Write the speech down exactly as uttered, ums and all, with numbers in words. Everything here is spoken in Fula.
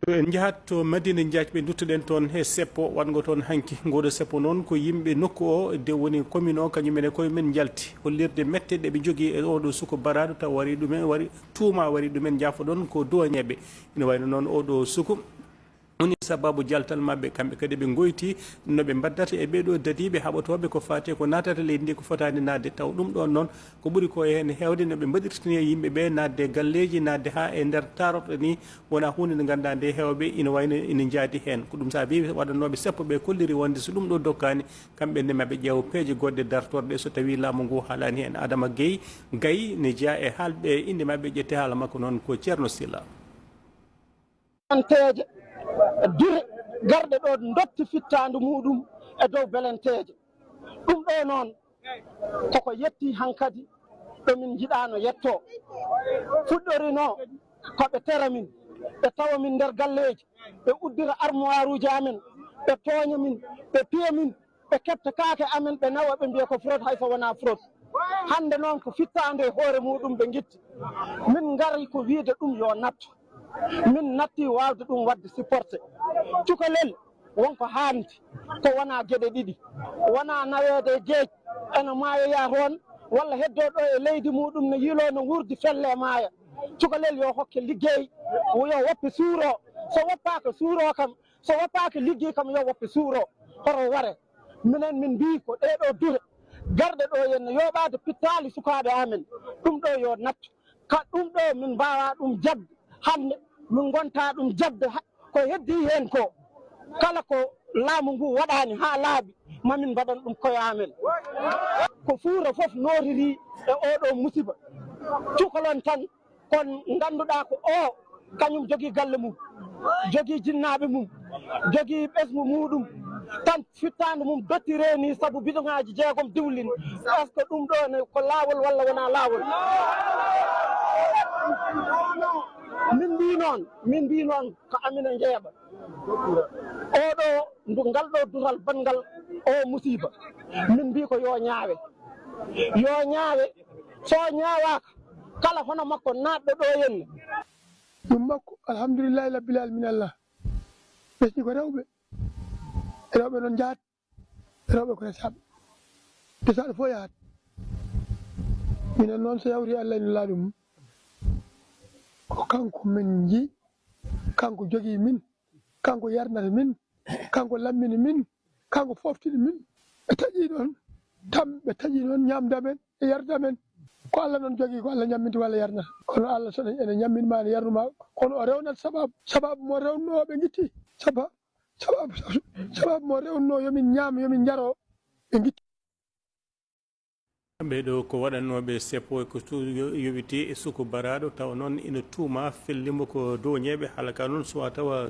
En njahat to Madina Njaaj, ɓe nduttuɗen toon e seppo waɗngo toon hanki. Ngooɗo seppo noon ko yimɓe nokku o, de woni commune o, kañum en e koye mum njalti hollirde mette ɗe ɓe njogii e oɗo suku baraaɗo, taw wari ɗumen, wari tuuma wari ɗumen, njaafoɗon ko duwañeeɓe. Ina wayno noon oɗo suku woni sababu jaltal maɓɓe, kamɓe kadi ɓe ngoyti no ɓe mbaddata e ɓeeɗo dadiiɓe haɓotooɓe ko faati e ko naatata leydi ndi ko fotaani naatde. Taw ɗum ɗoon noon ko ɓuri ko heen heewde no ɓe mbaɗirta ni e yimɓe ɓe naatde e galleeji, naatde haa e nder taarorɗe ni, wona huunde nde ngannduɗaa nde heewɓe ina wayno ina njaadi heen. Ko ɗum saabi waɗannooɓe seppo ɓe kolliri wonde so ɗum ɗo dokkaani, kamɓe ne maɓe ƴeew peeje goɗɗe dartorɗe so tawii laamu ngu haalaani heen. Adama Gueye, Gaye ne jeyaa e haalɓe, innde maɓɓe ƴetti, haala makko noon ko Ceerno Sylla. Belenteeje dure garɗe ɗo dotti fittaandu muɗum e dow belenteeje. Ɗum ɗo noon koko yetti hankadi ɗo min njiɗaano yettoo. Fuɗɗorinoo ko ɓe tera min, ɓe tawa min nder galleeji, ɓe uddira armoiruuji amen, ɓe tooña min, ɓe piya min, ɓe keɓta kaake amen, ɓe nawa, ɓe mbiya ko fraude, hay so wonaa fraude. Hannde noon ko fittaandu e hoore muɗum ɓe ngitti. Min ngari ko wiyde ɗum yo nattu. Min natti waawde ɗum waɗde supporté. Cukalel wonko haandi, ko wonaa geɗe ɗiɗi. Wonaa naweede e geej, ena maayoya toon, walla heddoo ɗo e leydi muɗum no yiiloo no wuurdi felle maaya. Cukalel yo hokke liggey, yo woppe suuroo. So woppaaka suuroo kam, so woppaaka liggey kam yo woppe suuroo. Hoto ware. Minen min mbii ko ɗee ɗoo dure garɗe ɗo henna yooɓaade pittaali sukaaɓe amen, ɗum ɗo yo nattu. Ka ɗum ɗo min mbaawaa ɗum jaɓde hannde, min ngontaa ɗum jaɓde. Ko heddii heen ko, kala ko laamu ngu waɗaani haa laaɓi, ma min mbaɗan ɗum koye amen. Ko fuura fof nootirii e oo ɗoo musiba. Cukalon tan kon ngannduɗaa ko o kañum jogii galle mum, jogii jinnaaɓe mum, jogii ɓesngu muɗum, tan fittaandu mum dotti reeni sabu bidoŋaaji jeegom diwlin. Est-ce que ɗum ɗo ne ko laawol walla wonaa laawol? Min mbii noon, min mbii noon ko Amina Jeeɓa. Oɗo ndu ngal ɗo dural banngal o musiba, min mbii ko yo ñaawe, yo ñaawe. So ñaawaaka, kala hono makko naatɗo ɗo henna. Ɗum makko, alhamdulillahi labbil alamin. Allah ɓesni ko rewɓe. Rewɓe noon njahat, rewɓe ko resaaɓe. Desaaɗo fof yahat. Minen noon so yawti Allah ene laaɗum. Ko kanko min nji, kanko jogii min, kanko yarnata min, kanko lammini min, kanko foftini min. Ɓe taƴi ɗon, tam ɓe taƴi ɗon ñamda men e yarda men. Ko Allah noon jogii, ko Allah ñamminta walla yarnata. Kono Allah so ene ñammin ma, ene yarnu ma, kono o rewnat sababu. Sababu mo rewno ɓe ngitti. Sababu, sababu, sababu mo rewno yo min ñaam, yo min njaro, ɓe ngitti. Ɓee ɗo ko waɗannooɓe seppo e ko tu-, yo-, yowiti e suku baraaɗo, tawa noon ina tuuma fellimo ko duwañeeɓe, haala ka noon suwa tawa.